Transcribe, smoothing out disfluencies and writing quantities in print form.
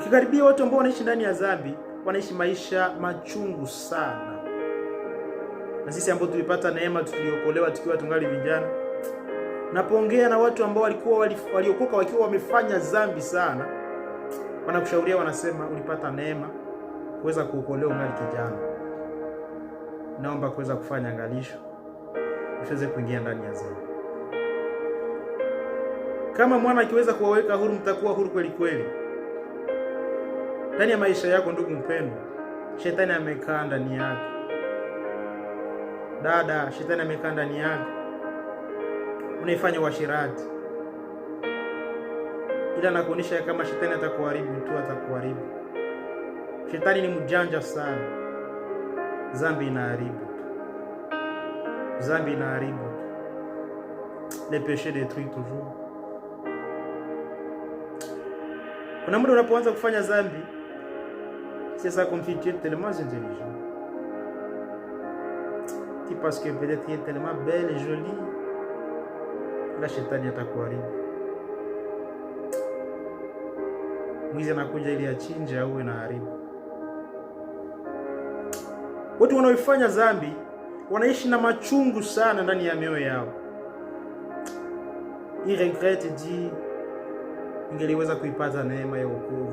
Ukikaribia watu ambao wanaishi ndani ya dhambi, wanaishi maisha machungu sana. Na sisi ambao tulipata neema, tuliokolewa tukiwa tungali vijana, napoongea na watu ambao walikuwa waliokoka wakiwa wamefanya dhambi sana, wanakushauria, wanasema, "Ulipata neema kuweza kuokolewa ungali kijana, naomba kuweza kufanya angalisho usiweze kuingia ndani ya dhambi. Kama mwana akiweza kuwaweka huru, mtakuwa huru kweli kweli." Ndani ya maisha yako, ndugu mpendwa, shetani amekaa ndani yako. Dada, shetani amekaa ndani yako, unaifanya uasherati, ila nakuonyesha kama shetani atakuharibu tu, atakuharibu. Shetani ni mjanja sana. Zambi inaharibu tu, zambi inaharibu tu. Le péché détruit toujours. Kuna muda unapoanza kufanya zambi, c'est ça, comme si tu es tellement intelligent. Tu penses que peut-être tu es tellement belle et jolie. La shetani atakuharibu. Mwizi anakuja ili achinje au na haribu. Watu wanaoifanya zambi wanaishi na machungu sana ndani ya mioyo yao. Il regrette, dit, ningeliweza kuipata neema ya wokovu.